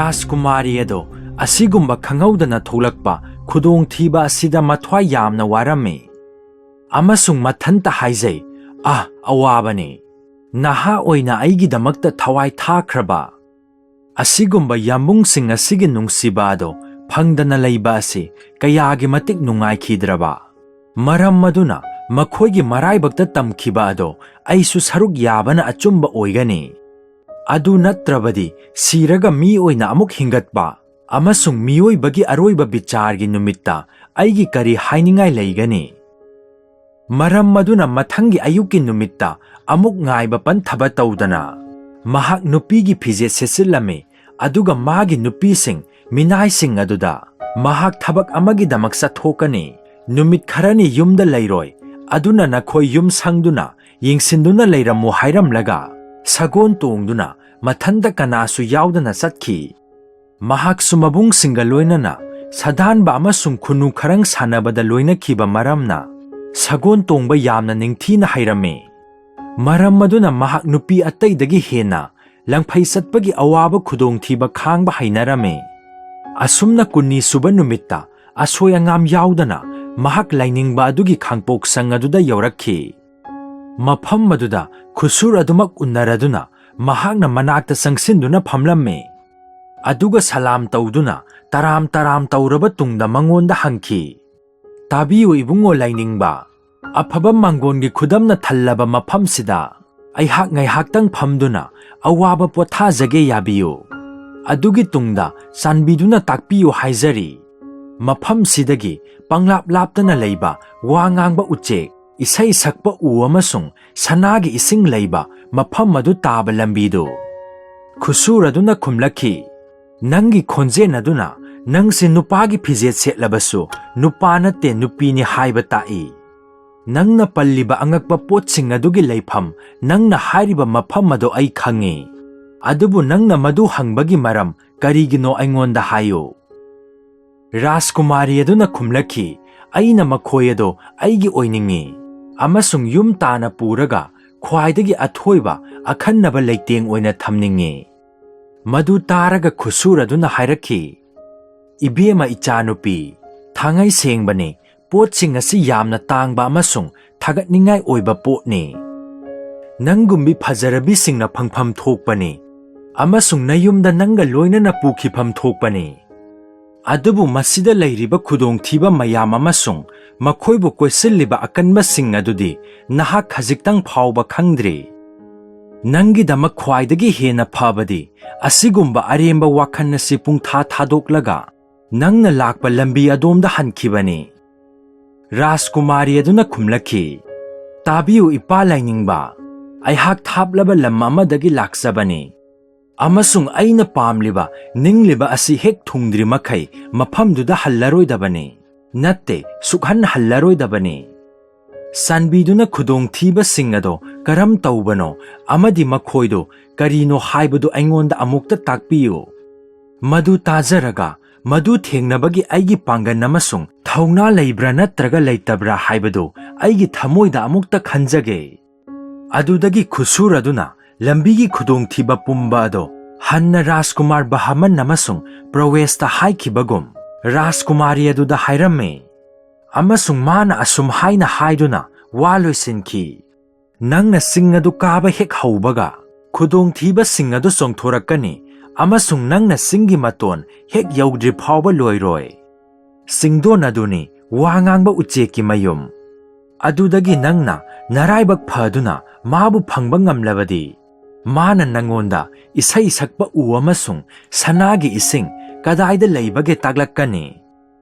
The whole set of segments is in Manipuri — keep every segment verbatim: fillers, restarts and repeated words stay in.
ꯔꯥꯖꯀꯨꯃꯥꯔꯤ ꯑꯗꯣ ꯑꯁꯤꯒꯨꯝꯕ ꯈꯪꯍꯧꯗꯅ ꯊꯣꯛꯂꯛꯄ ꯈꯨꯗꯣꯡꯊꯤꯕ ꯑꯁꯤꯗ ꯃꯊ꯭ꯋꯥꯏ ꯌꯥꯝꯅ ꯋꯥꯔꯝꯃꯤ꯫ ꯑꯃꯁꯨꯡ ꯃꯊꯟꯇ ꯍꯥꯏꯖꯩ, "ꯑꯥ, ꯑꯋꯥꯕꯅꯤ꯫ ꯅꯍꯥ ꯑꯣꯏꯅ ꯑꯩꯒꯤꯗꯃꯛꯇ ꯊꯋꯥꯏ ꯊꯥꯈ꯭ꯔꯕ ꯑꯁꯤꯒꯨꯝꯕ ꯌꯥꯝꯕꯨꯡꯁꯤꯡ ꯑꯁꯤꯒꯤ ꯅꯨꯡꯁꯤꯕ ꯑꯗꯣ ꯐꯪꯗꯅ ꯂꯩꯕ ꯑꯁꯤ ꯀꯌꯥꯒꯤ ꯃꯇꯤꯛ ꯅꯨꯡꯉꯥꯏꯈꯤꯗ꯭ꯔꯕ! ꯃꯔꯝ ꯑꯗꯨꯅ ꯃꯈꯣꯏꯒꯤ ꯃꯔꯥꯏꯕꯛꯇ ꯇꯝꯈꯤꯕ ꯑꯗꯣ ꯑꯩꯁꯨ ꯁꯔꯨꯛ ꯌꯥꯕꯅ ꯑꯆꯨꯝꯕ ꯑꯣꯏꯒꯅꯤ꯫ ꯑꯗꯨ ꯅꯠꯇ꯭ꯔꯕꯗꯤ ꯁꯤꯔꯒ ꯃꯤ ꯑꯣꯏꯅ ꯑꯃꯨꯛ ꯍꯤꯡꯒꯠꯄ ꯑꯃꯁꯨꯡ ꯃꯤꯑꯣꯏꯕꯒꯤ ꯑꯔꯣꯏꯕ ꯕꯤꯆꯥꯔꯒꯤ ꯅꯨꯃꯤꯠꯇ ꯑꯩꯒꯤ ꯀꯔꯤ ꯍꯥꯏꯅꯤꯡꯉꯥꯏ ꯂꯩꯒꯅꯤ?" ꯃꯔꯝ ꯑꯗꯨꯅ ꯃꯊꯪꯒꯤ ꯑꯌꯨꯛꯀꯤ ꯅꯨꯃꯤꯠꯇ ꯑꯃꯨꯛ ꯉꯥꯏꯕ ꯄꯟꯊꯕ ꯇꯧꯗꯅ ꯃꯍꯥꯛ ꯅꯨꯄꯤꯒꯤ ꯐꯤꯖꯦꯠ ꯁꯦꯠꯆꯤꯜꯂꯝꯃꯤ, ꯑꯗꯨꯒ ꯃꯥꯒꯤ ꯅꯨꯄꯤꯁꯤꯡ, ꯃꯤꯅꯥꯏꯁꯤꯡ ꯑꯗꯨꯗ ꯃꯍꯥꯛ ꯊꯕꯛ ꯑꯃꯒꯤꯗꯃꯛ ꯆꯠꯊꯣꯛꯀꯅꯤ, ꯅꯨꯃꯤꯠ ꯈꯔꯅꯤ ꯌꯨꯝꯗ ꯂꯩꯔꯣꯏ, ꯑꯗꯨꯅ ꯅꯈꯣꯏ ꯌꯨꯝ ꯁꯪꯗꯨꯅ ꯌꯦꯡꯁꯤꯟꯗꯨꯅ ꯂꯩꯔꯝꯃꯨ ꯍꯥꯏꯔꯝꯂꯒ ꯁꯒꯣꯜ ꯇꯣꯡꯗꯨꯅ ꯃꯊꯟꯇ ꯀꯅꯥꯁꯨ ꯌꯥꯎꯗꯅ ꯆꯠꯈꯤ꯫ ꯃꯍꯥꯛꯁꯨ ꯃꯕꯨꯡꯁꯤꯡꯒ ꯂꯣꯏꯅꯅ ꯁꯥꯗꯥꯟꯕ ꯑꯃꯁꯨꯡ ꯈꯨꯅꯨ ꯈꯔꯪ ꯁꯥꯟꯅꯕꯗ ꯂꯣꯏꯅꯈꯤꯕ ꯃꯔꯝꯅ ꯁꯒꯣꯜ ꯇꯣꯡꯕ ꯌꯥꯝꯅ ꯅꯤꯡꯊꯤꯅ ꯍꯩꯔꯝꯃꯤ꯫ ꯃꯔꯝ ꯑꯗꯨꯅ ꯃꯍꯥꯛ ꯅꯨꯄꯤ ꯑꯇꯩꯗꯒꯤ ꯍꯦꯟꯅ ꯂꯪꯐꯩ ꯆꯠꯄꯒꯤ ꯑꯋꯥꯕ ꯈꯨꯗꯣꯡꯊꯤꯕ ꯈꯥꯡꯕ ꯍꯩꯅꯔꯝꯃꯤ꯫ ꯑꯁꯨꯝꯅ ꯀꯨꯟꯅꯤ ꯁꯨꯕ ꯅꯨꯃꯤꯠꯇ ꯑꯁꯣꯏ ꯑꯉꯥꯝ ꯌꯥꯎꯗꯅ ꯃꯍꯥꯛ ꯂꯥꯏꯅꯤꯡꯕ ꯑꯗꯨꯒꯤ ꯈꯥꯡꯄꯣꯛꯁꯪ ꯑꯗꯨꯗ ꯌꯧꯔꯛꯈꯤ꯫ ꯃꯐꯝ ꯑꯗꯨꯗ ꯈꯨꯁꯨꯔ ꯑꯗꯨꯃꯛ ꯎꯅꯔꯗꯨꯅ ꯃꯍꯥꯛꯅ ꯃꯅꯥꯛꯇ ꯆꯪꯁꯤꯟꯗꯨꯅ ꯐꯝꯂꯝꯃꯤ꯫ ꯑꯗꯨꯒ ꯁꯂꯥꯝ ꯇꯧꯗꯨꯅ ꯇꯔꯥꯝ ꯇꯔꯥꯝ ꯇꯧꯔꯕ ꯇꯨꯡꯗ ꯃꯉꯣꯟꯗ ꯍꯪꯈꯤ, "ꯇꯥꯕꯤꯌꯨ ꯏꯕꯨꯡꯉꯣ ꯂꯥꯏꯅꯤꯡꯕ, ꯑꯐꯕ ꯃꯪꯒꯣꯟꯒꯤ ꯈꯨꯗꯝꯅ ꯊꯜꯂꯕ ꯃꯐꯝꯁꯤꯗ ꯑꯩꯍꯥꯛ ꯉꯥꯏꯍꯥꯛꯇꯪ ꯐꯝꯗꯨꯅ ꯑꯋꯥꯕ ꯄꯣꯊꯥꯖꯒꯦ ꯌꯥꯕꯤꯌꯨ꯫ ꯑꯗꯨꯒꯤ ꯇꯨꯡꯗ ꯆꯥꯟꯕꯤꯗꯨꯅ ꯇꯥꯛꯄꯤꯌꯨ ꯍꯥꯏꯖꯔꯤ꯫ ꯃꯐꯝꯁꯤꯗꯒꯤ ꯄꯪꯂꯥꯞ ꯂꯥꯞꯇꯅ ꯂꯩꯕ ꯋꯥ ꯉꯥꯡꯕ ꯎꯆꯦꯛ, ꯏꯁꯩ ꯁꯛꯄ ꯎ ꯑꯃꯁꯨꯡ ꯁꯅꯥꯒꯤ ꯏꯁꯤꯡ ꯂꯩꯕ ꯃꯐꯝ ꯑꯗꯨ ꯇꯥꯕ ꯂꯝꯕꯤꯗꯨ?" ꯈꯨꯁꯨꯔ ꯑꯗꯨꯅ ꯈꯨꯝꯂꯛꯈꯤ, "ꯅꯪꯒꯤ ꯈꯣꯟꯖꯦꯜ ꯑꯗꯨꯅ ꯅꯪꯁꯦ ꯅꯨꯄꯥꯒꯤ ꯐꯤꯖꯦꯠ ꯁꯦꯠꯂꯕꯁꯨ ꯅꯨꯄꯥ ꯅꯠꯇꯦ, ꯅꯨꯄꯤꯅꯤ ꯍꯥꯏꯕ ꯇꯥꯛꯏ꯫ ꯅꯪꯅ ꯄꯜꯂꯤꯕ ꯑꯉꯛꯄ ꯄꯣꯠꯁꯤꯡ ꯑꯗꯨꯒꯤ ꯂꯩꯐꯝ ꯅꯪꯅ ꯍꯥꯏꯔꯤꯕ ꯃꯐꯝ ꯑꯗꯨ ꯑꯩ ꯈꯪꯏ꯫ ꯑꯗꯨꯕꯨ ꯅꯪꯅ ꯃꯗꯨ ꯍꯪꯕꯒꯤ ꯃꯔꯝ ꯀꯔꯤꯒꯤꯅꯣ ꯑꯩꯉꯣꯟꯗ ꯍꯥꯏꯌꯨ?" ꯔꯥꯖꯀꯨꯃꯥꯔꯤ ꯑꯗꯨꯅ ꯈꯨꯝꯂꯛꯈꯤ, "ꯑꯩꯅ ꯃꯈꯣꯏ ꯑꯗꯨ ꯑꯩꯒꯤ ꯑꯣꯏꯅꯤꯡꯏ ꯑꯃꯁꯨꯡ ꯌꯨꯝ ꯇꯥꯅ ꯄꯨꯔꯒ ꯈ꯭ꯋꯥꯏꯗꯒꯤ ꯑꯊꯣꯏꯕ ꯑꯈꯟꯅꯕ ꯂꯩꯇꯦꯡ ꯑꯣꯏꯅ ꯊꯝꯅꯤꯡꯏ꯫ ꯃꯗꯨ ꯇꯥꯔꯒ ꯈꯨꯠꯁꯨꯔ ꯑꯗꯨꯅ ꯍꯥꯏꯔꯛꯈꯤ, "ꯏꯕꯦꯝꯃ, ꯏꯆꯥꯅꯨꯄꯤ, ꯊꯥꯡꯉꯩ ꯁꯦꯡꯕꯅꯤ, ꯄꯣꯠꯁꯤꯡ ꯑꯁꯤ ꯌꯥꯝꯅ ꯇꯥꯡꯕ ꯑꯃꯁꯨꯡ ꯊꯥꯒꯠꯅꯤꯡꯉꯥꯏ ꯑꯣꯏꯕ ꯄꯣꯠꯅꯤ꯫ ꯅꯪꯒꯨꯝꯕꯤ ꯐꯖꯔꯕꯤꯁꯤꯡꯅ ꯐꯪꯐꯝ ꯊꯣꯛꯄꯅꯤ ꯑꯃꯁꯨꯡ ꯅꯌꯨꯝꯗ ꯅꯪꯒ ꯂꯣꯏꯅꯅ ꯄꯨꯈꯤꯐꯝ ꯊꯣꯛꯄꯅꯤ꯫ ꯑꯗꯨꯕꯨ ꯃꯁꯤꯗ ꯂꯩꯔꯤꯕ ꯈꯨꯗꯣꯡꯊꯤꯕ ꯃꯌꯥꯝ ꯑꯃꯁꯨꯡ ꯃꯈꯣꯏꯕꯨ ꯀꯣꯏꯁꯤꯜꯂꯤꯕ ꯑꯀꯟꯕꯁꯤꯡ ꯑꯗꯨꯗꯤ ꯅꯍꯥꯛ ꯈꯖꯤꯛꯇꯪ ꯐꯥꯎꯕ ꯈꯪꯗ꯭ꯔꯤ꯫ ꯅꯪꯒꯤꯗꯃꯛ ꯈ꯭ꯋꯥꯏꯗꯒꯤ ꯍꯦꯟꯅ ꯐꯕꯗꯤ ꯑꯁꯤꯒꯨꯝꯕ ꯑꯔꯦꯝꯕ ꯋꯥꯈꯜ ꯑꯁꯤ ꯄꯨꯡꯊꯥ ꯊꯥꯗꯣꯛꯂꯒ ꯅꯪꯅ ꯂꯥꯛꯄ ꯂꯝꯕꯤ ꯑꯗꯣꯝꯗ ꯍꯟꯈꯤꯕꯅꯤ"꯫ ꯔꯥꯖꯀꯨꯃꯥꯔꯤ ꯑꯗꯨꯅ ꯈꯨꯝꯂꯛꯈꯤ, "ꯇꯥꯕꯤꯌꯨ, ꯏꯄꯥ ꯂꯥꯏꯅꯤꯡꯕ, ꯑꯩꯍꯥꯛ ꯊꯥꯞꯂꯕ ꯂꯝ ꯑꯃꯗꯒꯤ ꯂꯥꯛꯆꯕꯅꯤ, ꯑꯃꯁꯨꯡ ꯑꯩꯅ ꯄꯥꯝꯂꯤꯕ ꯅꯤꯡꯂꯤꯕ ꯑꯁꯤ ꯍꯦꯛ ꯊꯨꯡꯗ꯭ꯔꯤ ꯃꯈꯩ ꯃꯐꯝꯗꯨꯗ ꯍꯜꯂꯔꯣꯏꯗꯕꯅꯤ, ꯅꯠꯇꯦ, ꯁꯨꯛꯍꯟ ꯍꯜꯂꯔꯣꯏꯗꯕꯅꯤ꯫ ꯆꯥꯟꯕꯤꯗꯨꯅ ꯈꯨꯗꯣꯡꯊꯤꯕꯁꯤꯡ ꯑꯗꯣ ꯀꯔꯝ ꯇꯧꯕꯅꯣ ꯑꯃꯗꯤ ꯃꯈꯣꯏꯗꯨ ꯀꯔꯤꯅꯣ ꯍꯥꯏꯕꯗꯨ ꯑꯩꯉꯣꯟꯗ ꯑꯃꯨꯛꯇ ꯇꯥꯛꯄꯤꯌꯨ꯫ ꯃꯗꯨ ꯇꯥꯖꯔꯒ, ꯃꯗꯨ ꯊꯦꯡꯅꯕꯒꯤ ꯑꯩꯒꯤ ꯄꯥꯡꯒꯜ ꯑꯃꯁꯨꯡ ꯊꯧꯅꯥ ꯂꯩꯕ꯭ꯔꯥ ꯅꯠꯇ꯭ꯔꯒ ꯂꯩꯇꯕ꯭ꯔꯥ ꯍꯥꯏꯕꯗꯨ ꯑꯩꯒꯤ ꯊꯃꯣꯏꯗ ꯑꯃꯨꯛꯇ ꯈꯟꯖꯒꯦ"꯫ ꯑꯗꯨꯗꯒꯤ ꯈꯨꯠꯁꯨꯔ ꯑꯗꯨꯅ ꯂꯝꯕꯤꯒꯤ ꯈꯨꯗꯣꯡꯊꯤꯕ ꯄꯨꯝꯕ ꯑꯗꯣ ꯍꯟꯅ ꯔꯥꯖꯀꯨꯃꯥꯔ ꯕꯍꯃꯟ ꯑꯃꯁꯨꯡ ꯄ꯭ꯔꯋꯦꯁꯇ ꯍꯥꯏꯈꯤꯕꯒꯨꯝ, ꯔꯥꯖꯀꯨꯃꯥꯔꯤ ꯑꯗꯨꯗ ꯍꯥꯏꯔꯝꯃꯤ꯫ ꯑꯃꯁꯨꯡ ꯃꯥꯅ ꯑꯁꯨꯝ ꯍꯥꯏꯅ ꯍꯥꯏꯗꯨꯅ ꯋꯥ ꯂꯣꯏꯁꯤꯟꯈꯤ, "ꯅꯪꯅ ꯆꯤꯡ ꯑꯗꯨ ꯀꯥꯕ ꯍꯦꯛ ꯍꯧꯕꯒ, ꯈꯨꯗꯣꯡꯊꯤꯕꯁꯤꯡ ꯑꯗꯨ ꯆꯣꯡꯊꯣꯔꯛꯀꯅꯤ, ꯑꯃꯁꯨꯡ ꯅꯪꯅ ꯆꯤꯡꯒꯤ ꯃꯇꯣꯟ ꯍꯦꯛ ꯌꯧꯗ꯭ꯔꯤ ꯐꯥꯎꯕ ꯂꯣꯏꯔꯣꯏ꯫ ꯆꯤꯡꯗꯣꯟ ꯑꯗꯨꯅꯤ ꯋꯥ ꯉꯥꯡꯕ ꯎꯆꯦꯛꯀꯤ ꯃꯌꯨꯝ꯫ ꯑꯗꯨꯗꯒꯤ ꯅꯪꯅ ꯅꯔꯥꯏꯕꯛ ꯐꯗꯨꯅ ꯃꯥꯕꯨ ꯐꯪꯕ ꯉꯝꯂꯕꯗꯤ, ꯃꯥꯅ ꯅꯪꯉꯣꯟꯗ ꯏꯁꯩ ꯁꯛꯄ ꯎ ꯑꯃꯁꯨꯡ ꯁꯅꯥꯒꯤ ꯏꯁꯤꯡ ꯀꯗꯥꯏꯗ ꯂꯩꯕꯒꯦ ꯇꯥꯛꯂꯛꯀꯅꯤ꯫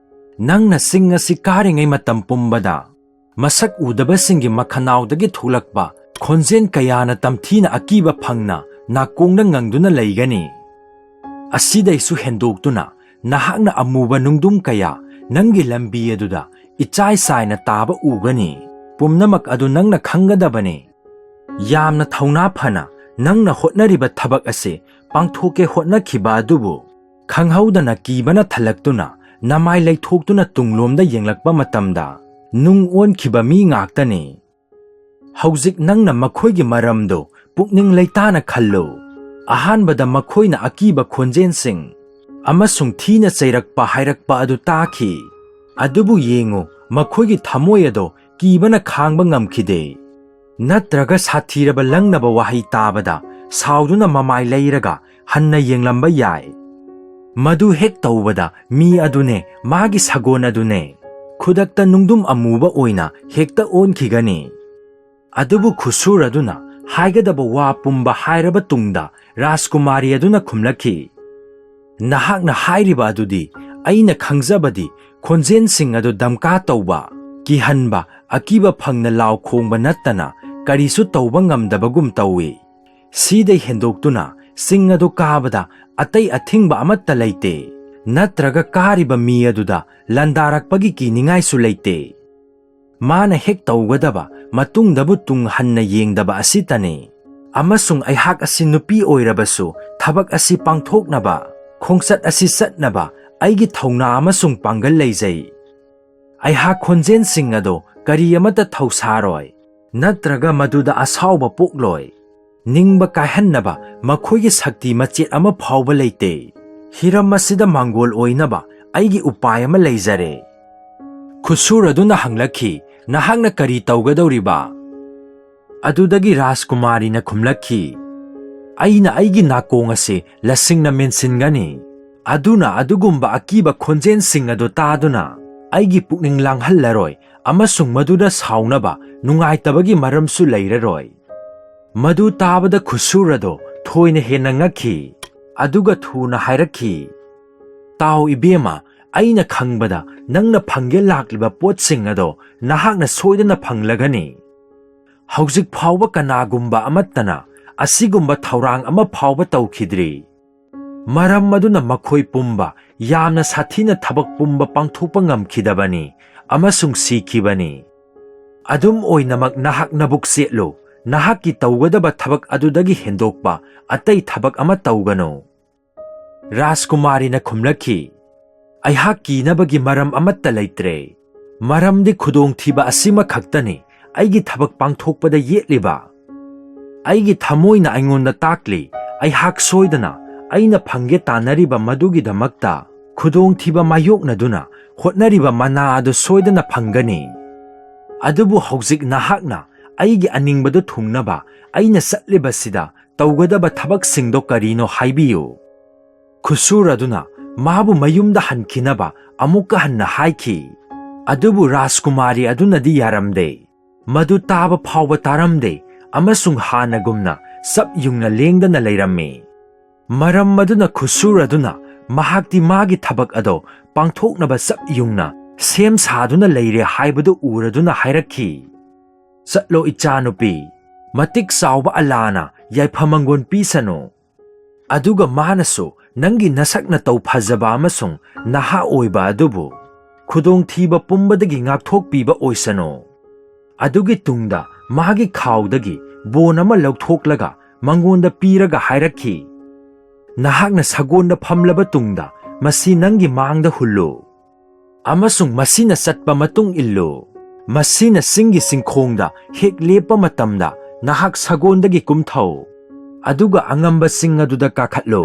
ꯅꯪꯅ ꯆꯤꯡ ꯑꯁꯤ ꯀꯥꯔꯤꯉꯩ ꯃꯇꯝ ꯄꯨꯝꯕꯗ, ꯃꯁꯛ ꯎꯗꯕꯁꯤꯡꯒꯤ ꯃꯈꯅꯥꯎꯗꯒꯤ ꯊꯣꯛꯂꯛꯄ ꯈꯣꯟꯖꯦꯜ ꯀꯌꯥꯅ ꯇꯝꯊꯤꯅ ꯑꯀꯤꯕ ꯐꯪꯅ ꯅꯥꯀꯣꯡꯗ ꯉꯪꯗꯨꯅ ꯂꯩꯒꯅꯤ꯫ ꯑꯁꯤꯗꯩꯁꯨ ꯍꯦꯟꯗꯣꯛꯇꯨꯅ, ꯅꯍꯥꯛꯅ ꯑꯃꯨꯕ ꯅꯨꯡꯗꯨꯝ ꯀꯌꯥ ꯅꯪꯒꯤ ꯂꯝꯕꯤ ꯑꯗꯨꯗ ꯏꯆꯥꯏ ꯆꯥꯏꯅ ꯇꯥꯕ ꯎꯒꯅꯤ꯫ ꯄꯨꯝꯅꯃꯛ ꯑꯗꯨ ꯅꯪꯅ ꯈꯪꯒꯗꯕꯅꯤ꯫ ꯌꯥꯝꯅ ꯊꯧꯅꯥ ꯐꯅ ꯅꯪꯅ ꯍꯣꯠꯅꯔꯤꯕ ꯊꯕꯛ ꯑꯁꯤ ꯄꯥꯡꯊꯣꯛꯀꯦ ꯍꯣꯠꯅꯈꯤꯕ ꯑꯗꯨꯕꯨ, ꯈꯪꯍꯧꯗꯅ ꯀꯤꯕꯅ ꯊꯜꯂꯛꯇꯨꯅ ꯅꯃꯥꯏ ꯂꯩꯊꯣꯛꯇꯨꯅ ꯇꯨꯡꯂꯣꯝꯗ ꯌꯦꯡꯂꯛꯄ ꯃꯇꯝꯗ, ꯅꯨꯡ ꯑꯣꯟꯈꯤꯕ ꯃꯤ ꯉꯥꯛꯇꯅꯤ꯫ ꯍꯧꯖꯤꯛ ꯅꯪꯅ ꯃꯈꯣꯏꯒꯤ ꯃꯔꯝꯗꯨ ꯄꯨꯛꯅꯤꯡ ꯂꯩꯇꯥꯅ ꯈꯜꯂꯨ꯫ ꯑꯍꯥꯟꯕꯗ ꯃꯈꯣꯏꯅ ꯑꯀꯤꯕ ꯈꯣꯟꯖꯦꯜꯁꯤꯡ ꯑꯃꯁꯨꯡ ꯊꯤꯅ ꯆꯩꯔꯛꯄ ꯍꯥꯏꯔꯛꯄ ꯑꯗꯨ ꯇꯥꯈꯤ꯫ ꯑꯗꯨꯕꯨ ꯌꯦꯡꯉꯨ, ꯃꯈꯣꯏꯒꯤ ꯊꯃꯣꯏ ꯑꯗꯣ ꯀꯤꯕꯅ ꯈꯥꯡꯕ ꯉꯝꯈꯤꯗꯦ꯫ ꯅꯠꯇ꯭ꯔꯒ ꯁꯥꯊꯤꯔꯕ ꯂꯪꯅꯕ ꯋꯥꯍꯩ ꯇꯥꯕꯗ ꯁꯥꯎꯗꯨꯅ ꯃꯃꯥꯏ ꯂꯩꯔꯒ ꯍꯟꯅ ꯌꯦꯡꯂꯝꯕ ꯌꯥꯏ꯫ ꯃꯗꯨ ꯍꯦꯛ ꯇꯧꯕꯗ ꯃꯤ ꯑꯗꯨꯅꯦ, ꯃꯥꯒꯤ ꯁꯒꯣꯜ ꯑꯗꯨꯅꯦ, ꯈꯨꯗꯛꯇ ꯅꯨꯡꯗꯨꯝ ꯑꯃꯨꯕ ꯑꯣꯏꯅ ꯍꯦꯛꯇ ꯑꯣꯟꯈꯤꯒꯅꯤ꯫ ꯑꯗꯨꯕꯨ ꯈꯨꯁꯨꯔ ꯑꯗꯨꯅ ꯍꯥꯏꯒꯗꯕ ꯋꯥ ꯄꯨꯝꯕ ꯍꯥꯏꯔꯕ ꯇꯨꯡꯗ ꯔꯥꯖꯀꯨꯃꯥꯔꯤ ꯑꯗꯨꯅ ꯈꯨꯝꯂꯛꯈꯤ, "ꯅꯍꯥꯛꯅ ꯍꯥꯏꯔꯤꯕ ꯑꯗꯨꯗꯤ ꯑꯩꯅ ꯈꯪꯖꯕꯗꯤ ꯈꯣꯟꯖꯦꯜꯁꯤꯡ ꯑꯗꯨ ꯗꯝꯀꯥ ꯇꯧꯕ, ꯀꯤꯍꯟꯕ, ꯑꯀꯤꯕ ꯐꯪꯅ ꯂꯥꯎ ꯈꯣꯡꯕ ꯅꯠꯇꯅ ꯀꯔꯤꯁꯨ ꯇꯧꯕ ꯉꯝꯗꯕꯒꯨꯝ ꯇꯧꯏ꯫ ꯁꯤꯗꯩ ꯍꯦꯟꯗꯣꯛꯇꯨꯅ ꯆꯤꯡ ꯑꯗꯨ ꯀꯥꯕꯗ ꯑꯇꯩ ꯑꯊꯤꯡꯕ ꯑꯃꯠꯇ ꯂꯩꯇꯦ, ꯅꯠꯇ꯭ꯔꯒ ꯀꯥꯔꯤꯕ ꯃꯤ ꯑꯗꯨꯗ ꯂꯥꯟꯗꯥꯔꯛꯄꯒꯤ ꯀꯤꯅꯤꯡꯉꯥꯏꯁꯨ ꯂꯩꯇꯦ꯫ ꯃꯥꯅ ꯍꯦꯛ ꯇꯧꯒꯗꯕ ꯃꯇꯨꯡꯗꯕꯨ ꯇꯨꯡ ꯍꯟꯅ ꯌꯦꯡꯗꯕ ꯑꯁꯤꯇꯅꯤ꯫ ꯑꯃꯁꯨꯡ ꯑꯩꯍꯥꯛ ꯑꯁꯤ ꯅꯨꯄꯤ ꯑꯣꯏꯔꯕꯁꯨ ꯊꯕꯛ ꯑꯁꯤ ꯄꯥꯡꯊꯣꯛꯅꯕ, ꯈꯣꯡꯆꯠ ꯑꯁꯤ ꯆꯠꯅꯕ ꯑꯩꯒꯤ ꯊꯧꯅꯥ ꯑꯃꯁꯨꯡ ꯄꯥꯡꯒꯜ ꯂꯩꯖꯩ꯫ ꯑꯩꯍꯥꯛ ꯈꯣꯟꯖꯦꯜꯁꯤꯡ ꯑꯗꯣ ꯀꯔꯤ ꯑꯃꯠꯇ ꯊꯧꯁꯥꯔꯣꯏ, ꯅꯠꯇ꯭ꯔꯒ ꯃꯗꯨꯗ ꯑꯁꯥꯎꯕ ꯄꯣꯛꯂꯣꯏ꯫ ꯅꯤꯡꯕ ꯀꯥꯏꯍꯟꯅꯕ ꯃꯈꯣꯏꯒꯤ ꯁꯛꯇꯤ ꯃꯆꯦꯠ ꯑꯃ ꯐꯥꯎꯕ ꯂꯩꯇꯦ꯫ ꯍꯤꯔꯝ ꯑꯁꯤꯗ ꯃꯥꯡꯒꯣꯜ ꯑꯣꯏꯅꯕ ꯑꯩꯒꯤ ꯎꯄꯥꯏ ꯑꯃ ꯂꯩꯖꯔꯦ꯫" ꯈꯨꯠꯁꯨꯔ ꯑꯗꯨꯅ ꯍꯪꯂꯛꯈꯤ, "ꯅꯍꯥꯛꯅ ꯀꯔꯤ ꯇꯧꯒꯗꯧꯔꯤꯕ?" ꯑꯗꯨꯗꯒꯤ ꯔꯥꯖꯀꯨꯃꯥꯔꯤꯅ ꯈꯨꯝꯂꯛꯈꯤ, "ꯑꯩꯅ ꯑꯩꯒꯤ ꯅꯥꯀꯣꯡ ꯑꯁꯤ ꯂꯁꯤꯡꯅ ꯃꯦꯟꯁꯤꯟꯒꯅꯤ꯫ ꯑꯗꯨꯅ ꯑꯗꯨꯒꯨꯝꯕ ꯑꯀꯤꯕ ꯈꯣꯟꯖꯦꯜꯁꯤꯡ ꯑꯗꯨ ꯇꯥꯗꯨꯅ ꯑꯩꯒꯤ ꯄꯨꯛꯅꯤꯡ ꯂꯥꯡꯍꯜꯂꯔꯣꯏ ꯑꯃꯁꯨꯡ ꯃꯗꯨꯗ ꯁꯥꯎꯅꯕ, ꯅꯨꯡꯉꯥꯏꯇꯕꯒꯤ ꯃꯔꯝꯁꯨ ꯂꯩꯔꯔꯣꯏ꯫" ꯃꯗꯨ ꯇꯥꯕꯗ ꯈꯨꯠꯁꯨꯔ ꯑꯗꯣ ꯊꯣꯏꯅ ꯍꯦꯟꯅ ꯉꯛꯈꯤ, ꯑꯗꯨꯒ ꯊꯨꯅ ꯍꯥꯏꯔꯛꯈꯤ, "ꯇꯥꯎ ꯏꯕꯦꯝꯃ, ꯑꯩꯅ ꯈꯪꯕꯗ ꯅꯪꯅ ꯐꯪꯒꯦ ꯂꯥꯛꯂꯤꯕ ꯄꯣꯠꯁꯤꯡ ꯑꯗꯣ ꯅꯍꯥꯛꯅ ꯁꯣꯏꯗꯅ ꯐꯪꯂꯒꯅꯤ꯫ ꯍꯧꯖꯤꯛ ꯐꯥꯎꯕ ꯀꯅꯥꯒꯨꯝꯕ ꯑꯃꯠꯇꯅ ꯑꯁꯤꯒꯨꯝꯕ ꯊꯧꯔꯥꯡ ꯑꯃ ꯐꯥꯎꯕ ꯇꯧꯈꯤꯗ꯭ꯔꯤ꯫ ꯃꯔꯝ ꯑꯗꯨꯅ ꯃꯈꯣꯏ ꯄꯨꯝꯕ ꯌꯥꯝꯅ ꯁꯥꯊꯤꯅ ꯊꯕꯛ ꯄꯨꯝꯕ ꯄꯥꯡꯊꯣꯛꯄ ꯉꯝꯈꯤꯗꯕꯅꯤ ꯑꯃꯁꯨꯡ ꯁꯤꯈꯤꯕꯅꯤ꯫ ꯑꯗꯨꯝ ꯑꯣꯏꯅꯃꯛ, ꯅꯍꯥꯛ ꯅꯕꯨꯛ ꯆꯦꯠꯂꯨ, ꯅꯍꯥꯛꯀꯤ ꯇꯧꯒꯗꯕ ꯊꯕꯛ ꯑꯗꯨꯗꯒꯤ ꯍꯦꯟꯗꯣꯛꯄ ꯑꯇꯩ ꯊꯕꯛ ꯑꯃ ꯇꯧꯒꯅꯨ꯫" ꯔꯥꯖꯀꯨꯃꯥꯔꯤꯅ ꯈꯨꯝꯂꯛꯈꯤ, "ꯑꯩꯍꯥꯛ ꯀꯤꯅꯕꯒꯤ ꯃꯔꯝ ꯑꯃꯠꯇ ꯂꯩꯇ꯭ꯔꯦ, ꯃꯔꯝꯗꯤ ꯈꯨꯗꯣꯡꯊꯤꯕ ꯑꯁꯤꯃꯈꯛꯇꯅꯤ ꯑꯩꯒꯤ ꯊꯕꯛ ꯄꯥꯡꯊꯣꯛꯄꯗ ꯌꯦꯠꯂꯤꯕ꯫ ꯑꯩꯒꯤ ꯊꯃꯣꯏꯅ ꯑꯩꯉꯣꯟꯗ ꯇꯥꯛꯂꯤ, ꯑꯩꯍꯥꯛ ꯁꯣꯏꯗꯅ ꯑꯩꯅ ꯐꯪꯒꯦ ꯇꯥꯟꯅꯔꯤꯕ ꯃꯗꯨꯒꯤꯗꯃꯛꯇ ꯈꯨꯗꯣꯡꯊꯤꯕ ꯃꯥꯌꯣꯛꯅꯗꯨꯅ ꯍꯣꯠꯅꯔꯤꯕ ꯃꯅꯥ ꯑꯗꯨ ꯁꯣꯏꯗꯅ ꯐꯪꯒꯅꯤ꯫ ꯑꯗꯨꯕꯨ ꯍꯧꯖꯤꯛ ꯅꯍꯥꯛꯅ ꯑꯩꯒꯤ ꯑꯅꯤꯡꯕꯗꯨ ꯊꯨꯡꯅꯕ ꯑꯩꯅ ꯆꯠꯂꯤꯕꯁꯤꯗ ꯇꯧꯒꯗꯕ ꯊꯕꯛꯁꯤꯡꯗꯣ ꯀꯔꯤꯅꯣ ꯍꯥꯏꯕꯤꯌꯨ꯫" ꯈꯨꯁꯨꯔ ꯑꯗꯨꯅ ꯃꯥꯕꯨ ꯃꯌꯨꯝꯗ ꯍꯟꯈꯤꯅꯕ ꯑꯃꯨꯛꯀ ꯍꯟꯅ ꯍꯥꯏꯈꯤ꯫ ꯑꯗꯨꯕꯨ ꯔꯥꯖꯀꯨꯃꯥꯔꯤ ꯑꯗꯨꯅꯗꯤ ꯌꯥꯔꯝꯗꯦ꯫ ꯃꯗꯨ ꯇꯥꯕ ꯐꯥꯎꯕ ꯇꯥꯔꯝꯗꯦ ꯑꯃꯁꯨꯡ ꯍꯥꯟꯅꯒꯨꯝꯅ ꯆꯞ ꯌꯨꯡꯅ ꯂꯦꯡꯗꯅ ꯂꯩꯔꯝꯃꯤ꯫ ꯃꯔꯝ ꯑꯗꯨꯅ ꯈꯨꯁꯨꯔ ꯑꯗꯨꯅ ꯃꯍꯥꯛꯇꯤ ꯃꯥꯒꯤ ꯊꯕꯛ ꯑꯗꯣ ꯄꯥꯡꯊꯣꯛꯅꯕ ꯆꯞ ꯌꯨꯡꯅ ꯁꯦꯝ ꯁꯥꯗꯨꯅ ꯂꯩꯔꯦ ꯍꯥꯏꯕꯗꯨ ꯎꯔꯗꯨꯅ ꯍꯥꯏꯔꯛꯈꯤ, "ꯆꯠꯂꯣ ꯏꯆꯥꯅꯨꯄꯤ, ꯃꯇꯤꯛ ꯆꯥꯎꯕ ꯑꯂꯥꯅ ꯌꯥꯏꯐ ꯃꯪꯒꯣꯟ ꯄꯤꯁꯅꯨ꯫ ꯑꯗꯨꯒ ꯃꯥꯅꯁꯨ ꯅꯪꯒꯤ ꯅꯁꯛ ꯅꯇꯧ ꯐꯖꯕ ꯑꯃꯁꯨꯡ ꯅꯍꯥ ꯑꯣꯏꯕ ꯑꯗꯨꯕꯨ ꯈꯨꯗꯣꯡꯊꯤꯕ ꯄꯨꯝꯕꯗꯒꯤ ꯉꯥꯛꯊꯣꯛꯄꯤꯕ ꯑꯣꯏꯁꯅꯨ꯫" ꯑꯗꯨꯒꯤ ꯇꯨꯡꯗ ꯃꯥꯒꯤ ꯈꯥꯎꯗꯒꯤ ꯕꯣꯟ ꯑꯃ ꯂꯧꯊꯣꯛꯂꯒ ꯃꯉꯣꯟꯗ ꯄꯤꯔꯒ ꯍꯥꯏꯔꯛꯈꯤ, "ꯅꯍꯥꯛꯅ ꯁꯒꯣꯟꯗ ꯐꯝꯂꯕ ꯇꯨꯡꯗ ꯃꯁꯤ ꯅꯪꯒꯤ ꯃꯥꯡꯗ ꯍꯨꯜꯂꯨ꯫ ꯑꯃꯁꯨꯡ ꯃꯁꯤꯅ ꯆꯠꯄ ꯃꯇꯨꯡ ꯏꯜꯂꯨ꯫ ꯃꯁꯤꯅ ꯆꯤꯡꯒꯤ ꯆꯤꯡꯈꯣꯡꯗ ꯍꯦꯛ ꯂꯦꯞꯄ ꯃꯇꯝꯗ ꯅꯍꯥꯛ ꯁꯒꯣꯟꯗꯒꯤ ꯀꯨꯝꯊꯧ꯫ ꯑꯗꯨꯒ ꯑꯉꯝꯕ ꯆꯤꯡ ꯑꯗꯨꯗ ꯀꯥꯈꯠꯂꯨ꯫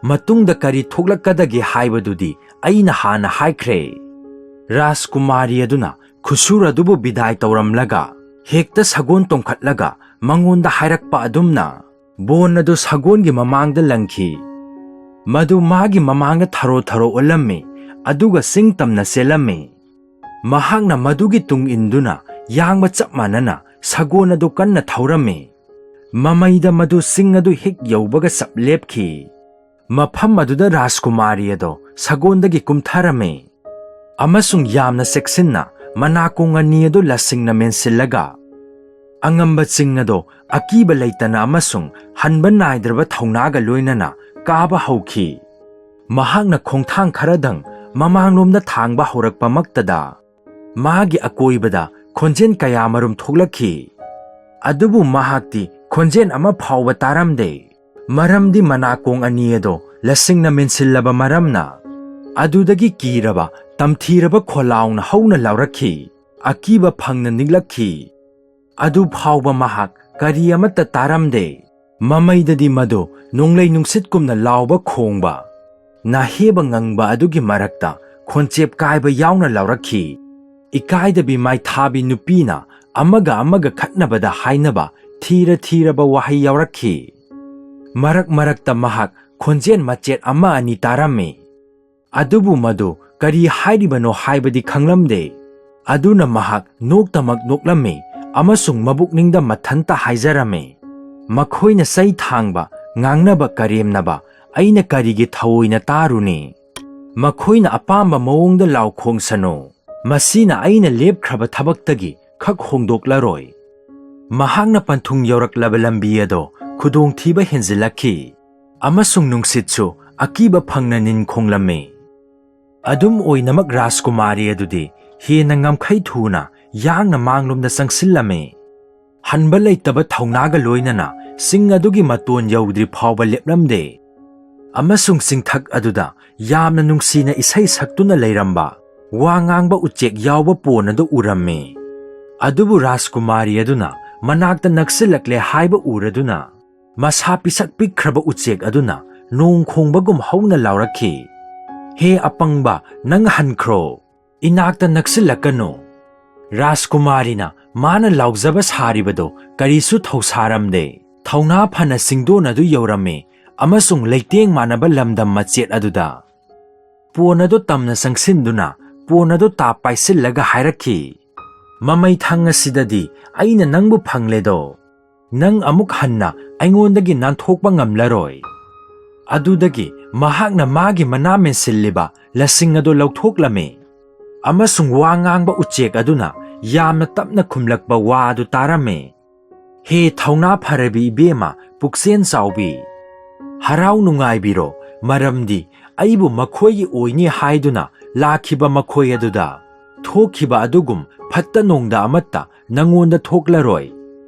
ꯃꯇꯨꯡꯗ ꯀꯔꯤ ꯊꯣꯛꯂꯛꯀꯗꯒꯦ ꯍꯥꯏꯕꯗꯨꯗꯤ ꯑꯩꯅ ꯍꯥꯟꯅ ꯍꯥꯏꯈ꯭ꯔꯦ꯫" ꯔꯥꯖꯀꯨꯃꯥꯔꯤ ꯑꯗꯨꯅ ꯈꯨꯁꯨꯔ ꯑꯗꯨꯕꯨ ꯕꯤꯗꯥꯏ ꯇꯧꯔꯝꯂꯒ ꯍꯦꯛꯇ ꯁꯒꯣꯟ ꯇꯣꯡꯈꯠꯂꯒ ꯃꯉꯣꯟꯗ ꯍꯥꯏꯔꯛꯄ ꯑꯗꯨꯝꯅ ꯕꯣꯟ ꯑꯗꯨ ꯁꯒꯣꯟꯒꯤ ꯃꯃꯥꯡꯗ ꯂꯪꯈꯤ꯫ ꯃꯗꯨ ꯃꯥꯒꯤ ꯃꯃꯥꯡꯗ ꯊꯔꯣ ꯊꯔꯣ ꯑꯣꯜꯂꯝꯃꯤ, ꯑꯗꯨꯒ ꯆꯤꯡ ꯇꯝꯅ ꯆꯦꯜꯂꯝꯃꯤ꯫ ꯃꯍꯥꯛꯅ ꯃꯗꯨꯒꯤ ꯇꯨꯡ ꯏꯟꯗꯨꯅ ꯌꯥꯡꯕ ꯆꯞ ꯃꯥꯟꯅꯅ ꯁꯒꯣꯟ ꯑꯗꯨ ꯀꯟꯅ ꯊꯧꯔꯝꯃꯤ꯫ ꯃꯃꯩꯗ ꯃꯗꯨ ꯆꯤꯡ ꯑꯗꯨ ꯍꯦꯛ ꯌꯧꯕꯒ ꯆꯞ ꯂꯦꯞꯈꯤ꯫ ꯃꯐꯝ ꯑꯗꯨꯗ ꯔꯥꯖꯀꯨꯃꯥꯔꯤ ꯑꯗꯣ ꯁꯒꯣꯟꯗꯒꯤ ꯀꯨꯝꯊꯔꯝꯃꯤ ꯑꯃꯁꯨꯡ ꯌꯥꯝꯅ ꯆꯦꯛꯁꯤꯟꯅ ꯃꯅꯥꯀꯣꯡ ꯑꯅꯤ ꯑꯗꯨ ꯂꯁꯤꯡꯅ ꯃꯦꯟꯁꯤꯜꯂꯒ ꯑꯉꯝꯕ ꯆꯤꯡ ꯑꯗꯣ ꯑꯀꯤꯕ ꯂꯩꯇꯅ ꯑꯃꯁꯨꯡ ꯍꯟꯕ ꯅꯥꯏꯗ꯭ꯔꯕ ꯊꯧꯅꯥꯒ ꯂꯣꯏꯅꯅ ꯀꯥꯕ ꯍꯧꯈꯤ꯫ ꯃꯍꯥꯛꯅ ꯈꯣꯡꯊꯥꯡ ꯈꯔꯗꯪ ꯃꯃꯥꯡꯂꯣꯝꯗ ꯊꯥꯡꯕ ꯍꯧꯔꯛꯄꯃꯛꯇꯗ ꯃꯥꯒꯤ ꯑꯀꯣꯏꯕꯗ ꯈꯣꯟꯖꯦꯜ ꯀꯌꯥꯃꯔꯨꯝ ꯊꯣꯛꯂꯛꯈꯤ꯫ ꯑꯗꯨꯕꯨ ꯃꯍꯥꯛꯇꯤ ꯈꯣꯟꯖꯦꯜ ꯑꯃ ꯐꯥꯎꯕ ꯇꯥꯔꯝꯗꯦ, ꯃꯔꯝꯗꯤ ꯃꯅꯥꯀꯣꯡ ꯑꯅꯤ ꯑꯗꯣ ꯂꯁꯤꯡꯅ ꯃꯦꯟꯁꯤꯜꯂꯕ ꯃꯔꯝꯅ꯫ ꯑꯗꯨꯗꯒꯤ ꯀꯤꯔꯕ, ꯇꯝꯊꯤꯔꯕ ꯈꯣꯜꯂꯥꯎꯅ ꯍꯧꯅ ꯂꯥꯎꯔꯛꯈꯤ꯫ ꯑꯀꯤꯕ ꯐꯪꯅ ꯅꯤꯛꯂꯛꯈꯤ꯫ ꯑꯗꯨ ꯐꯥꯎꯕ ꯃꯍꯥꯛ ꯀꯔꯤ ꯑꯃꯠꯇ ꯇꯥꯔꯝꯗꯦ꯫ ꯃꯃꯩꯗꯗꯤ ꯃꯗꯨ ꯅꯣꯡꯂꯩ ꯅꯨꯡꯁꯤꯠꯀꯨꯝꯅ ꯂꯥꯎꯕ ꯈꯣꯡꯕ, ꯅꯥꯍꯦꯕ ꯉꯪꯕ ꯑꯗꯨꯒꯤ ꯃꯔꯛꯇ ꯈꯣꯟꯆꯦꯞ ꯀꯥꯏꯕ ꯌꯥꯎꯅ ꯂꯥꯎꯔꯛꯈꯤ꯫ ꯏꯀꯥꯏꯗꯕꯤ ꯃꯥꯏꯊꯥꯕꯤ ꯅꯨꯄꯤꯅ ꯑꯃꯒ ꯑꯃꯒ ꯈꯠꯅꯕꯗ ꯍꯥꯏꯅꯕ ꯊꯤꯔ ꯊꯤꯔꯕ ꯋꯥꯍꯩ ꯌꯥꯎꯔꯛꯈꯤ꯫ ꯃꯔꯛ ꯃꯔꯛꯇ ꯃꯍꯥꯛ ꯈꯣꯟꯖꯦꯜ ꯃꯆꯦꯠ ꯑꯃ ꯑꯅꯤ ꯇꯥꯔꯝꯃꯤ꯫ ꯑꯗꯨꯕꯨ ꯃꯗꯨ ꯀꯔꯤ ꯍꯥꯏꯔꯤꯕꯅꯣ ꯍꯥꯏꯕꯗꯤ ꯈꯪꯂꯝꯗꯦ꯫ ꯑꯗꯨꯅ ꯃꯍꯥꯛ ꯅꯣꯛꯇꯃꯛ ꯅꯣꯛꯂꯝꯃꯤ ꯑꯃꯁꯨꯡ ꯃꯕꯨꯛꯅꯤꯡꯗ ꯃꯊꯟꯇ ꯍꯥꯏꯖꯔꯝꯃꯤ, "ꯃꯈꯣꯏꯅ ꯆꯩ ꯊꯥꯡꯕ, ꯉꯥꯡꯅꯕ, ꯀꯔꯦꯝꯅꯕ ꯑꯩꯅ ꯀꯔꯤꯒꯤ ꯊꯑꯣꯏꯅ ꯇꯥꯔꯨꯅꯤ? ꯃꯈꯣꯏꯅ ꯑꯄꯥꯝꯕ ꯃꯑꯣꯡꯗ ꯂꯥꯎꯈꯣꯡꯁꯅꯨ꯫ ꯃꯁꯤꯅ ꯑꯩꯅ ꯂꯦꯞꯈ꯭ꯔꯕ ꯊꯕꯛꯇꯒꯤ ꯈꯛ ꯍꯣꯡꯗꯣꯛꯂꯔꯣꯏ꯫" ꯃꯍꯥꯛꯅ ꯄꯟꯊꯨꯡ ꯌꯧꯔꯛꯂꯕ ꯂꯝꯕꯤ ꯑꯗꯣ ꯈꯨꯗꯣꯡꯊꯤꯕ ꯍꯦꯟꯖꯤꯜꯂꯛꯈꯤ, ꯑꯃꯁꯨꯡ ꯅꯨꯡꯁꯤꯠꯁꯨ ꯑꯀꯤꯕ ꯐꯪꯅ ꯅꯤꯟꯈꯣꯡꯂꯝꯃꯤ꯫ ꯑꯗꯨꯝ ꯑꯣꯏꯅꯃꯛ, ꯔꯥꯖꯀꯨꯃꯥꯔꯤ ꯑꯗꯨꯗꯤ ꯍꯦꯟꯅ ꯉꯝꯈꯩ ꯊꯨꯅ ꯌꯥꯡꯅ ꯃꯥꯡꯂꯣꯝꯗ ꯆꯪꯁꯤꯜꯂꯝꯃꯤ꯫ ꯍꯟꯕ ꯂꯩꯇꯕ ꯊꯧꯅꯥꯒ ꯂꯣꯏꯅꯅ ꯆꯤꯡ ꯑꯗꯨꯒꯤ ꯃꯇꯣꯟ ꯌꯧꯗ꯭ꯔꯤ ꯐꯥꯎꯕ ꯂꯦꯞꯂꯝꯗꯦ, ꯑꯃꯁꯨꯡ ꯆꯤꯡꯊꯛ ꯑꯗꯨꯗ ꯌꯥꯝꯅ ꯅꯨꯡꯁꯤꯅ ꯏꯁꯩ ꯁꯛꯇꯨꯅ ꯂꯩꯔꯝꯕ ꯋꯥ ꯉꯥꯡꯕ ꯎꯆꯦꯛ ꯌꯥꯎꯕ ꯄꯣꯟ ꯑꯗꯨ ꯎꯔꯝꯃꯤ꯫ ꯑꯗꯨꯕꯨ ꯔꯥꯖꯀꯨꯃꯥꯔꯤ ꯑꯗꯨꯅ ꯃꯅꯥꯛꯇ ꯅꯛꯁꯤꯜꯂꯛꯂꯦ ꯍꯥꯏꯕ ꯎꯔꯗꯨꯅ, ꯃꯁꯥ ꯄꯤꯁꯛ ꯄꯤꯛꯈ꯭ꯔꯕ ꯎꯆꯦꯛ ꯑꯗꯨꯅ ꯅꯣꯡ ꯈꯣꯡꯕꯒꯨꯝ ꯍꯧꯅ ꯂꯥꯎꯔꯛꯈꯤ, "ꯍꯦ ꯑꯄꯪꯕ, ꯅꯪ ꯍꯟꯈ꯭ꯔꯣ꯫ ꯏꯅꯥꯛꯇ ꯅꯛꯁꯤꯜꯂꯛꯀꯅꯨ꯫" ꯔꯥꯖꯀꯨꯃꯥꯔꯤꯅ ꯃꯥꯅ ꯂꯥꯎꯖꯕ ꯁꯥꯔꯤꯕꯗꯨ ꯀꯔꯤꯁꯨ ꯊꯧꯁꯥꯔꯝꯗꯦ꯫ ꯊꯧꯅꯥ ꯐꯅ ꯆꯤꯡꯗꯣꯟ ꯑꯗꯨ ꯌꯧꯔꯝꯃꯤ ꯑꯃꯁꯨꯡ ꯂꯩꯇꯦꯡ ꯃꯥꯟꯅꯕ ꯂꯝꯗꯝ ꯃꯆꯦꯠ ꯑꯗꯨꯗ ꯄꯣꯟ ꯑꯗꯨ ꯇꯝꯅ ꯆꯪꯁꯤꯟꯗꯨꯅ ꯄꯣꯟ ꯑꯗꯨ ꯇꯥꯞ ꯄꯥꯏꯁꯤꯜꯂꯒ ꯍꯥꯏꯔꯛꯈꯤ, "ꯃꯃꯩ ꯊꯪ ꯑꯁꯤꯗꯗꯤ ꯑꯩꯅ ꯅꯪꯕꯨ ꯐꯪꯂꯦꯗꯣ꯫ ꯅꯪ ꯑꯃꯨꯛ ꯍꯟꯅ ꯑꯩꯉꯣꯟꯗꯒꯤ ꯅꯥꯟꯊꯣꯛꯄ ꯉꯝꯂꯔꯣꯏ꯫" ꯑꯗꯨꯗꯒꯤ ꯃꯍꯥꯛꯅ ꯃꯥꯒꯤ ꯃꯅꯥ ꯃꯦꯟꯁꯤꯜꯂꯤꯕ ꯂꯁꯤꯡ ꯑꯗꯨ ꯂꯧꯊꯣꯛꯂꯝꯃꯤ, ꯑꯃꯁꯨꯡ ꯋꯥ ꯉꯥꯡꯕ ꯎꯆꯦꯛ ꯑꯗꯨꯅ ꯌꯥꯝꯅ ꯇꯞꯅ ꯈꯨꯝꯂꯛꯄ ꯋꯥ ꯑꯗꯨ ꯇꯥꯔꯝꯃꯤ, "ꯍꯦ ꯊꯧꯅꯥ ꯐꯔꯕꯤ ꯏꯕꯦꯝꯃ, ꯄꯨꯛꯆꯦꯜ ꯆꯥꯎꯕꯤ, ꯍꯔꯥꯎ ꯅꯨꯡꯉꯥꯏꯕꯤꯔꯣ, ꯃꯔꯝꯗꯤ ꯑꯩꯕꯨ ꯃꯈꯣꯏꯒꯤ ꯑꯣꯏꯅꯤ ꯍꯥꯏꯗꯨꯅ ꯂꯥꯛꯈꯤꯕ ꯃꯈꯣꯏ ꯑꯗꯨꯗ ꯊꯣꯛꯈꯤꯕ ꯑꯗꯨꯒꯨꯝ ꯐꯠꯇ ꯅꯣꯡꯗ ꯑꯃꯠꯇ ꯅꯪꯉꯣꯟꯗ ꯊꯣꯛꯂꯔꯣꯏ꯫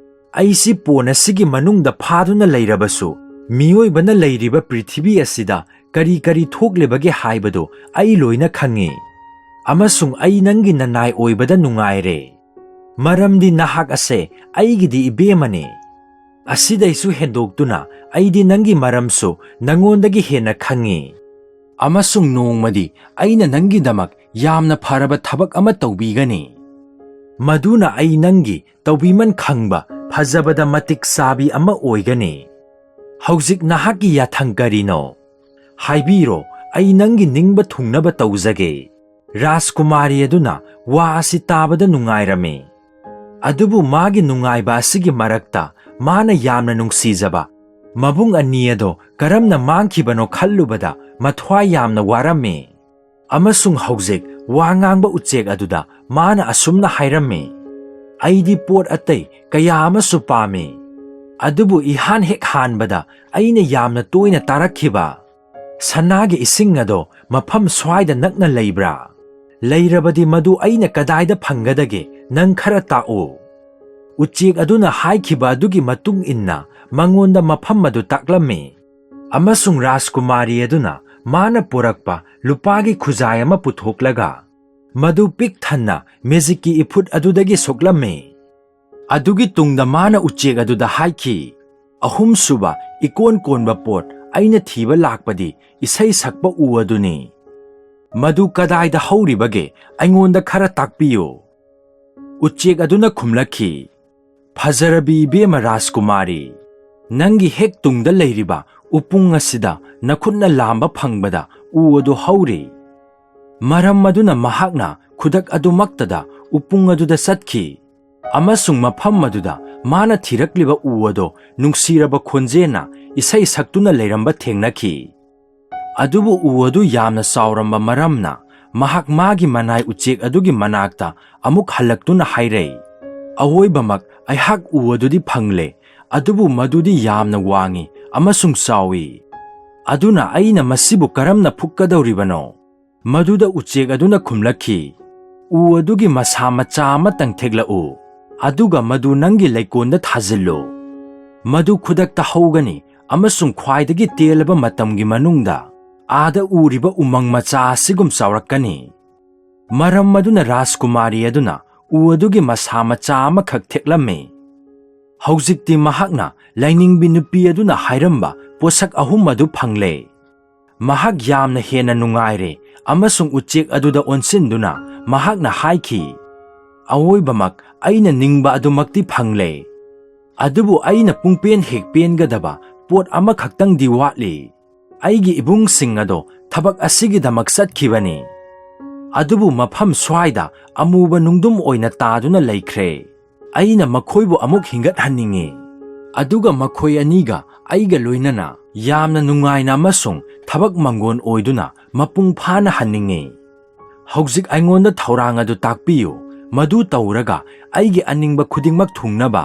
ꯑꯩꯁꯤ ꯄꯣꯟ ꯑꯁꯤꯒꯤ ꯃꯅꯨꯡꯗ ꯐꯥꯗꯨꯅ ꯂꯩꯔꯕꯁꯨ, ꯃꯤꯑꯣꯏꯕꯅ ꯂꯩꯔꯤꯕ ꯄ꯭ꯔꯤꯊꯤꯕꯤ ꯑꯁꯤꯗ ꯀꯔꯤ ꯀꯔꯤ ꯊꯣꯛꯂꯤꯕꯒꯦ ꯍꯥꯏꯕꯗꯨ ꯑꯩ ꯂꯣꯏꯅ ꯈꯪꯏ꯫ ꯑꯃꯁꯨꯡ ꯑꯩ ꯅꯪꯒꯤ ꯅꯅꯥꯏ ꯑꯣꯏꯕꯗ ꯅꯨꯡꯉꯥꯏꯔꯦ, ꯃꯔꯝꯗꯤ ꯅꯍꯥꯛ ꯑꯁꯦ ꯑꯩꯒꯤꯗꯤ ꯏꯕꯦꯝꯃꯅꯤ꯫ ꯑꯁꯤꯗꯩꯁꯨ ꯍꯦꯟꯗꯣꯛꯇꯨꯅ ꯑꯩꯗꯤ ꯅꯪꯒꯤ ꯃꯔꯝꯁꯨ ꯅꯉꯣꯟꯗꯒꯤ ꯍꯦꯟꯅ ꯈꯪꯉꯤ꯫ ꯑꯃꯁꯨꯡ ꯅꯣꯡꯃꯗꯤ ꯑꯩꯅ ꯅꯪꯒꯤꯗꯃꯛ ꯌꯥꯝꯅ ꯐꯔꯕ ꯊꯕꯛ ꯑꯃ ꯇꯧꯕꯤꯒꯅꯤ꯫ ꯃꯗꯨꯅ ꯑꯩ ꯅꯪꯒꯤ ꯇꯧꯕꯤꯃꯟ ꯈꯪꯕ ꯐꯖꯕꯗ ꯃꯇꯤꯛ ꯆꯥꯕꯤ ꯑꯃ ꯑꯣꯏꯒꯅꯤ꯫ ꯍꯧꯖꯤꯛ ꯅꯍꯥꯛꯀꯤ ꯌꯥꯊꯪ ꯀꯔꯤꯅꯣ? ꯍꯥꯏꯕꯤꯔꯣ, ꯑꯩ ꯅꯪꯒꯤ ꯅꯤꯡꯕ ꯊꯨꯡꯅꯕ ꯇꯧꯖꯒꯦ꯫ ꯔꯥꯖꯀꯨꯃꯥꯔꯤ ꯑꯗꯨꯅ ꯋꯥ ꯑꯁꯤ ꯇꯥꯕꯗ ꯅꯨꯡꯉꯥꯏꯔꯝꯃꯤ꯫ ꯑꯗꯨꯕꯨ ꯃꯥꯒꯤ ꯅꯨꯡꯉꯥꯏꯕ ꯑꯁꯤꯒꯤ ꯃꯔꯛꯇ ꯃꯥꯅ ꯌꯥꯝꯅ ꯅꯨꯡꯁꯤꯖꯕ ꯃꯕꯨꯡ ꯑꯅꯤ ꯑꯗꯣ ꯀꯔꯝꯅ ꯃꯥꯡꯈꯤꯕꯅꯣ ꯈꯜꯂꯨꯕꯗ ꯃꯊ꯭ꯋꯥꯏ ꯌꯥꯝꯅ ꯋꯥꯔꯝꯃꯤ꯫ ꯑꯃꯁꯨꯡ ꯍꯧꯖꯤꯛ ꯋꯥ ꯉꯥꯡꯕ ꯎꯆꯦꯛ ꯑꯗꯨꯗ ꯃꯥꯅ ꯑꯁꯨꯝꯅ ꯍꯥꯏꯔꯝꯃꯤ, "ꯑꯩꯗꯤ ꯄꯣꯠ ꯑꯇꯩ ꯀꯌꯥ ꯑꯃꯁꯨ ꯄꯥꯝꯃꯤ, ꯑꯗꯨꯕꯨ ꯏꯍꯥꯟ ꯍꯦꯛ ꯍꯥꯟꯕꯗ ꯑꯩꯅ ꯌꯥꯝꯅ ꯇꯣꯏꯅ ꯇꯥꯔꯛꯈꯤꯕ ꯁꯅꯥꯒꯤ ꯏꯁꯤꯡ ꯑꯗꯣ ꯃꯐꯝ ꯁ꯭ꯋꯥꯏꯗ ꯅꯛꯅ ꯂꯩꯕ꯭ꯔꯥ? ꯂꯩꯔꯕꯗꯤ ꯃꯗꯨ ꯑꯩꯅ ꯀꯗꯥꯏꯗ ꯐꯪꯒꯗꯒꯦ? ꯅꯪ ꯈꯔ ꯇꯥꯛꯎ꯫" ꯎꯆꯦꯛ ꯑꯗꯨꯅ ꯍꯥꯏꯈꯤꯕ ꯑꯗꯨꯒꯤ ꯃꯇꯨꯡ ꯏꯟꯅ ꯃꯉꯣꯟꯗ ꯃꯐꯝ ꯑꯗꯨ ꯇꯥꯛꯂꯝꯃꯤ꯫ ꯑꯃꯁꯨꯡ ꯔꯥꯖꯀꯨꯃꯥꯔꯤ ꯑꯗꯨꯅ ꯃꯥꯅ ꯄꯨꯔꯛꯄ ꯂꯨꯄꯥꯒꯤ ꯈꯨꯖꯥꯏ ꯑꯃ ꯄꯨꯊꯣꯛꯂꯒ ꯃꯗꯨ ꯄꯤꯛ ꯊꯟꯅ ꯃꯦꯖꯤꯛꯀꯤ ꯏꯐꯨꯠ ꯑꯗꯨꯗꯒꯤ ꯁꯣꯛꯂꯝꯃꯤ꯫ ꯑꯗꯨꯒꯤ ꯇꯨꯡꯗ ꯃꯥꯅ ꯎꯆꯦꯛ ꯑꯗꯨꯗ ꯍꯥꯏꯈꯤ, "ꯑꯍꯨꯝꯁꯨꯕ ꯏꯀꯣꯟ ꯀꯣꯟꯕ ꯄꯣꯠ ꯑꯩꯅ ꯊꯤꯕ ꯂꯥꯛꯄꯗꯤ ꯏꯁꯩ ꯁꯛꯄ ꯎ ꯑꯗꯨꯅꯤ꯫ ꯃꯗꯨ ꯀꯗꯥꯏꯗ ꯍꯧꯔꯤꯕꯒꯦ? ꯑꯩꯉꯣꯟꯗ ꯈꯔ ꯇꯥꯛꯄꯤꯌꯨ꯫" ꯎꯆꯦꯛ ꯑꯗꯨꯅ ꯈꯨꯝꯂꯛꯈꯤ, "ꯐꯖꯔꯕꯤ ꯏꯕꯦꯝꯃ ꯔꯥꯖꯀꯨꯃꯥꯔꯤ, ꯅꯪꯒꯤ ꯍꯦꯛ ꯇꯨꯡꯗ ꯂꯩꯔꯤꯕ ꯎꯄꯨꯡ ꯑꯁꯤꯗ ꯅꯈꯨꯠꯅ ꯂꯥꯝꯕ ꯐꯪꯕꯗ ꯎ ꯑꯗꯨ ꯍꯧꯔꯤ꯫" ꯃꯔꯝ ꯑꯗꯨꯅ ꯃꯍꯥꯛꯅ ꯈꯨꯗꯛ ꯑꯗꯨꯃꯛꯇꯗ ꯎꯄꯨꯡ ꯑꯗꯨꯗ ꯆꯠꯈꯤ, ꯑꯃꯁꯨꯡ ꯃꯐꯝ ꯑꯗꯨꯗ ꯃꯥꯅ ꯊꯤꯔꯛꯂꯤꯕ ꯎ ꯑꯗꯣ ꯅꯨꯡꯁꯤꯔꯕ ꯈꯣꯟꯖꯦꯜꯅ ꯏꯁꯩ ꯁꯛꯇꯨꯅ ꯂꯩꯔꯝꯕ ꯊꯦꯡꯅꯈꯤ꯫ ꯑꯗꯨꯕꯨ ꯎ ꯑꯗꯨ ꯌꯥꯝꯅ ꯆꯥꯎꯔꯝꯕ ꯃꯔꯝꯅ, ꯃꯍꯥꯛ ꯃꯥꯒꯤ ꯃꯅꯥꯏ ꯎꯆꯦꯛ ꯑꯗꯨꯒꯤ ꯃꯅꯥꯛꯇ ꯑꯃꯨꯛ ꯍꯜꯂꯛꯇꯨꯅ ꯍꯥꯏꯔꯩ, "ꯑꯋꯣꯏꯕꯃꯛ ꯑꯩꯍꯥꯛ ꯎ ꯑꯗꯨꯗꯤ ꯐꯪꯂꯦ, ꯑꯗꯨꯕꯨ ꯃꯗꯨꯗꯤ ꯌꯥꯝꯅ ꯋꯥꯡꯏ ꯑꯃꯁꯨꯡ ꯆꯥꯎꯏ꯫ ꯑꯗꯨꯅ ꯑꯩꯅ ꯃꯁꯤꯕꯨ ꯀꯔꯝꯅ ꯐꯨꯛꯀꯗꯧꯔꯤꯕꯅꯣ?" ꯃꯗꯨꯗ ꯎꯆꯦꯛ ꯑꯗꯨꯅ ꯈꯨꯝꯂꯛꯈꯤ, "ꯎ ꯑꯗꯨꯒꯤ ꯃꯁꯥ ꯃꯆꯥ ꯑꯃꯇꯪ ꯊꯦꯛꯂꯛꯎ, ꯑꯗꯨꯒ ꯃꯗꯨ ꯅꯪꯒꯤ ꯂꯩꯀꯣꯜꯗ ꯊꯥꯖꯤꯜꯂꯨ꯫ ꯃꯗꯨ ꯈꯨꯗꯛꯇ ꯍꯧꯒꯅꯤ ꯑꯃꯁꯨꯡ ꯈ꯭ꯋꯥꯏꯗꯒꯤ ꯇꯦꯜꯂꯕ ꯃꯇꯝꯒꯤ ꯃꯅꯨꯡꯗ ꯑꯥꯗ ꯎꯔꯤꯕ ꯎꯃꯪ ꯃꯆꯥ ꯑꯁꯤꯒꯨꯝ ꯆꯥꯎꯔꯛꯀꯅꯤ꯫" ꯃꯔꯝ ꯑꯗꯨꯅ ꯔꯥꯖꯀꯨꯃꯥꯔꯤ ꯑꯗꯨꯅ ꯎ ꯑꯗꯨꯒꯤ ꯃꯁꯥ ꯃꯆꯥ ꯑꯃꯈꯛ ꯊꯦꯛꯂꯝꯃꯤ꯫ ꯍꯧꯖꯤꯛꯇꯤ ꯃꯍꯥꯛꯅ ꯂꯥꯏꯅꯤꯡꯕꯤ ꯅꯨꯄꯤ ꯑꯗꯨꯅ ꯍꯥꯏꯔꯝꯕ ꯄꯣꯠꯁꯛ ꯑꯍꯨꯝ ꯑꯗꯨ ꯐꯪꯂꯦ꯫ ꯃꯍꯥꯛ ꯌꯥꯝꯅ ꯍꯦꯟꯅ ꯅꯨꯡꯉꯥꯏꯔꯦ ꯑꯃꯁꯨꯡ ꯎꯆꯦꯛ ꯑꯗꯨꯗ ꯑꯣꯟꯁꯤꯟꯗꯨꯅ ꯃꯍꯥꯛꯅ ꯍꯥꯏꯈꯤ, "ꯑꯋꯣꯏꯕꯃꯛ ꯑꯩꯅ ꯅꯤꯡꯕ ꯑꯗꯨꯃꯛꯇꯤ ꯐꯪꯂꯦ꯫ ꯑꯗꯨꯕꯨ ꯑꯩꯅ ꯄꯨꯡꯄꯦꯟ ꯍꯦꯛ ꯄꯦꯟꯒꯗꯕ ꯄꯣꯠ ꯑꯃꯈꯛꯇꯪꯗꯤ ꯋꯥꯠꯂꯤ꯫ ꯑꯩꯒꯤ ꯏꯕꯨꯡꯁꯤꯡ ꯑꯗꯣ ꯊꯕꯛ ꯑꯁꯤꯒꯤꯗꯃꯛ ꯆꯠꯈꯤꯕꯅꯤ꯫ ꯑꯗꯨꯕꯨ ꯃꯐꯝ ꯁ꯭ꯋꯥꯏꯗ ꯑꯃꯨꯕ ꯅꯨꯡꯗꯨꯝ ꯑꯣꯏꯅ ꯇꯥꯗꯨꯅ ꯂꯩꯈ꯭ꯔꯦ꯫ ꯑꯩꯅ ꯃꯈꯣꯏꯕꯨ ꯑꯃꯨꯛ ꯍꯤꯡꯒꯠꯍꯟꯅꯤꯡꯉꯤ꯫ ꯑꯗꯨꯒ ꯃꯈꯣꯏ ꯑꯅꯤꯒ ꯑꯩꯒ ꯂꯣꯏꯅꯅ ꯌꯥꯝꯅ ꯅꯨꯡꯉꯥꯏꯅ ꯑꯃꯁꯨꯡ ꯊꯕꯛ ꯃꯪꯒꯣꯟ ꯑꯣꯏꯗꯨꯅ ꯃꯄꯨꯡ ꯐꯥꯅ ꯍꯟꯅꯤꯡꯉꯤ꯫ ꯍꯧꯖꯤꯛ ꯑꯩꯉꯣꯟꯗ ꯊꯧꯔꯥꯡ ꯑꯗꯨ ꯇꯥꯛꯄꯤꯌꯨ꯫ ꯃꯗꯨ ꯇꯧꯔꯒ ꯑꯩꯒꯤ ꯑꯅꯤꯡꯕ ꯈꯨꯗꯤꯡꯃꯛ ꯊꯨꯡꯅꯕ